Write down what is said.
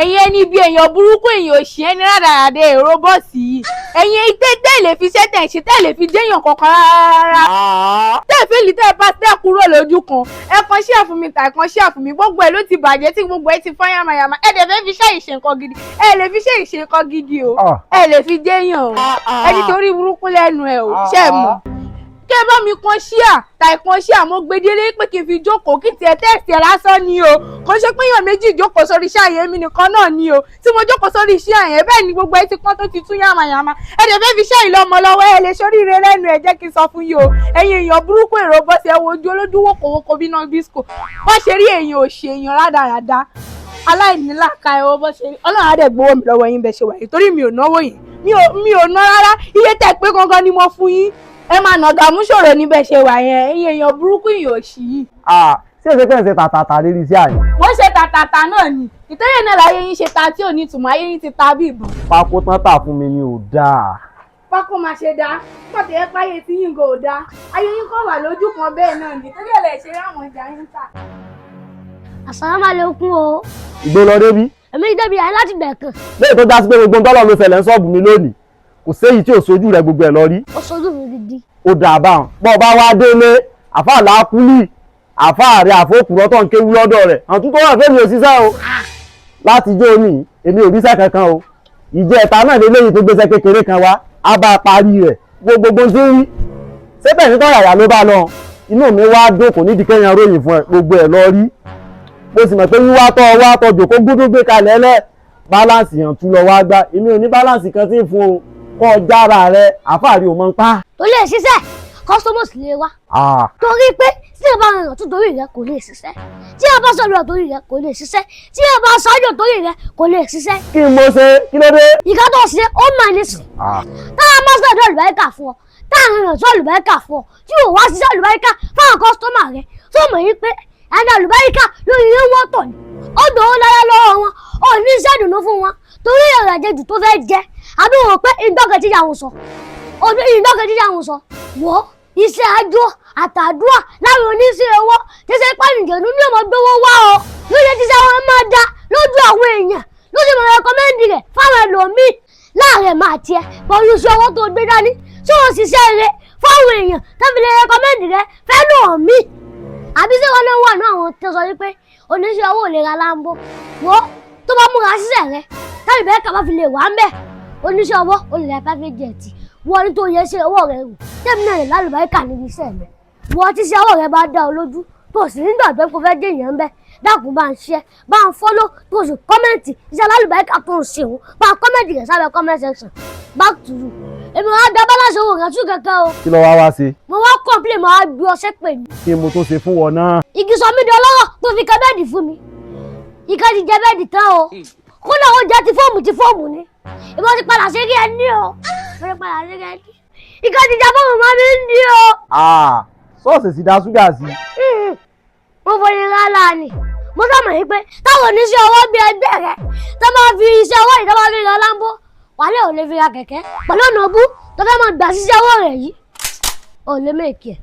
Ẹ̀yin ẹni bí èèyàn burúkú, èèyàn òṣì, ẹni rádaràda, èrò bọ́ọ̀sì yìí, ẹ̀yin tẹ́ lè fi iṣẹ́ tẹ̀ ń ṣe, tẹ́ lè fi jẹ́yàn kankan rárá, tẹ́ fail, tẹ́ pass, tẹ́ kúrò lójú kan. Ẹ kan ṣíà fún mi, tà kan ṣíà fún mi. Gbogbo ẹ̀ ló ti bàjẹ́, tí gbogbo ẹ̀ ti fọ́n yàmàyàmà. Ẹ dẹ̀ fẹ́ fi iṣẹ́ ìṣe nǹkan gidi, ẹ lè fi iṣẹ́ ìṣe nǹkan gidi o. Ẹ lè fi jẹ́yàn o. Ẹ ti torí burúkú lẹ́nu ẹ o. Ṣe é mọ̀ kẹ́ ẹ bá mi kan ṣíà tàì kan ṣíà? Mo gbé délé pé kí n fi jókòó, kí tiẹ̀ test ẹ̀ lásán ni o. Kò ṣe pé èèyàn méjì jókòó sórí iṣẹ́ àyè mi nìkan náà ni o tí mo jókòó sórí iṣẹ́ àyè. Bẹ́ẹ̀ ni gbogbo ẹ ti pọ́n, tó ti tún yàmàyàmà. Ẹ dẹ̀ fẹ́ fi iṣẹ́ ìlọ́mọ lọ́wọ́, ẹ lè ṣoríire lẹ́nu ẹ. Jẹ́ kí n sọ fún yín o. Ẹ̀yin èèyàn burúkú, èrò bọ́sẹ̀, ẹ wo ojú olójú wòkòwòkò bí náà disco wọ́n ṣe rí. Èèyàn òṣì, èèyàn rádaràda, aláìnílàka, ẹ wo bó ṣe rí. Ọlọ́run á dẹ̀ gbowó mi lọ́wọ́ yín bẹ́ẹ̀ ṣe wà yìí, torí mi ò náwó yìí, mi ò ná rárá. Iye tẹ̀ pé gangan ni mo fún yín. Ẹ máa nàgà mú ṣòro níbẹ̀ ṣe wà yẹn. Ẹ̀yin èèyàn burúkú, èèyàn òṣì yìí. Ṣé èsè pé ń ṣe tàtàtà lérí iṣẹ́ àyè? Wọ́n ṣe tàtàtà náà ni ìtẹ́yẹ̀ náà láyé yín ṣe ta tí ò ní ìtumọ̀. Ayé yín ti ta bí ìbọn. Pákó tán tà fún mi ni ò dáa. Pákó máa ṣe dá pàtó yẹ páyé tí yín kò dá. Ayé yín kò wà lójú kan bẹ́ẹ̀ náà ni torí ẹ̀ lè ṣe ráwọn ọjà yín tà. Asalaamualeykum o. Ìgbó lọ débi. Èmi débi àyè láti bẹ̀ẹ̀kan. Lẹ́yìn tó já sí pé gbogbo ntọ́lọ́ ló ṣẹlẹ̀ ń ṣọ́ọ̀bù mi lónìí, kò séyìí tí ò sojú rẹ, gbogbo ẹ̀ lọ rí. Ó sojú mi gidi. Ó dà báwọn bọ́ ọ bá wá délé, àfáà làákúlì, àfáà rẹ, àfókùrọ́ tó ń kéwú lọ́dọ̀ rẹ̀, àwọn tó wà fẹ́mi ò ṣiṣẹ́ o. Láti jó ní èmi ò ríṣẹ́ kankan o. Ìjẹta náà lélẹ́yìí tó gbéṣẹ́ kékeré kan wá, á bá a parí rẹ̀. Gbogbo tí ń rí sébẹ̀ ní tọ́yàyà ló bá lọ. Inú mi wá dùn, kò nídìí kéèyàn ròyìn fún ẹ, gbogbo ẹ̀ lọ rí. Mo sì mọ̀ pé wíwá tọ́ wá tọ́ jòkó gúdú gbé kalẹ̀ lẹ̀, balance yàn tú lọ wá gbá. Èmi ò ní balance kan tí ń fún o, kọ́ ọ jára rẹ, àfáàrí ò mọ̀ ń pa. Tó lè ṣiṣẹ́, customers lè wá. Torí pé tí ẹ bá rìnrìn tó torí rẹ, kò lè ṣiṣẹ́. Tí ẹ bá sọ̀rọ̀ torí rẹ, kò lè ṣiṣẹ́. Tí ẹ bá ṣáájú torí rẹ, kò lè ṣiṣẹ́. Kí n mo ṣe? Kí ló dé? Ìka tó ṣe ó mà ní sùn. Táwọn máa sọ̀rọ̀ àlùbáríkà fún ọ, táwọn rìnrìn tó àlùbáríkà fún ọ, tí ò wá ṣiṣẹ́ àlùbáríkà fáwọn customer rẹ, tó mọ̀ yín pé ẹni àlùbáríkà lórí yín wọ́tọ̀ ni ó dòwó lára lọ́wọ́ wọn, ò ní iṣẹ́ ìdùnnú fún wọn torí ọ̀rọ̀ àjẹjù tó fẹ́ jẹ. Àbí wọn pé ìdọ́kẹ̀tì yà wọn sọ, ìdọ́kẹ̀tì yà wọn sọ wọ́ iṣẹ́ àjọ àtàdúrà láwọn oníṣẹ́ owó tẹsẹ̀ pàǹjẹ̀nu ní ọmọ gbowó wá o. Lóye tíṣẹ́ wọn máa da lójú àwọn èèyàn, ló sì máa recommend rẹ̀ fáwọn ẹlòmíì láàrin máa tiẹ̀ pẹ̀lú iṣẹ́ owó tó gbé dání tí wọ́n ṣiṣẹ́ rẹ̀ fáwọn èèyàn tó fi lè recommend rẹ̀ fẹ́ lòmíì. Àbí ṣé wọn náà wà ní àwọn tó sọ wípé oníṣẹ́ owó ò lè ra Lambo? Wọ́ tó bá múra ṣiṣẹ́ rẹ̀ tábì bẹ́ẹ̀ kà bá fi lè wà ń bẹ̀, oníṣẹ́ ọwọ́ ò lè ra private jet. Wọ́n nítorí yẹn ṣe ọwọ́ rẹ̀ wò tẹ́mi náà lè lálùbáríkà níbi iṣẹ́ mi. Wọ́n tí ṣe ọwọ́ rẹ̀ bá dá ọ lójú, tó sì nígbàgbọ́ pé fẹ́ dé èèyàn ń bẹ́, dákun, bá ń ṣe, bá ń follow, tó sì comment iṣẹ́ alálùbáríkà tó ń ṣe òun, bá ń comment rẹ̀ sábẹ́ comment section. Back to you. Èmi wàá gba balance owó rẹ̀ tún kẹ̀kẹ́ o. Kí ló wá wá ṣe? Mo wá complain, mo wá gbé ọṣẹ pè mí. Kí mo tó ṣe fún wọn náà? Igi sọ mí di ọlọ́rọ̀ tó fi kẹ́ bed fún mi. Ìka ti jẹ bed tán o. Kódà ó jẹ́ ti foam, ti foam ni. Ìbọn ti padà sí rí ẹni o, ìbọn ti padà sí rí ẹni. Ìka ti jẹ foam mọ́ mi ń di o. Ṣọ́ọ̀ṣì sì da ṣúgà sí. Mo fọyín rárá ni. Mo sọ mọ̀ yín pé táwọn oníṣẹ́ ọwọ́ bí ẹgbẹ́ rẹ tó máa fi iṣẹ́ ọwọ́ yìí, tó máa fi ra Lambo, wàhálà, ò lè fi ra kẹ̀kẹ́ pẹ̀lú ọ̀nà ọbú tó fẹ́ máa gbà síṣẹ́ ọwọ́ rẹ̀ yìí, ò lè make ẹ̀.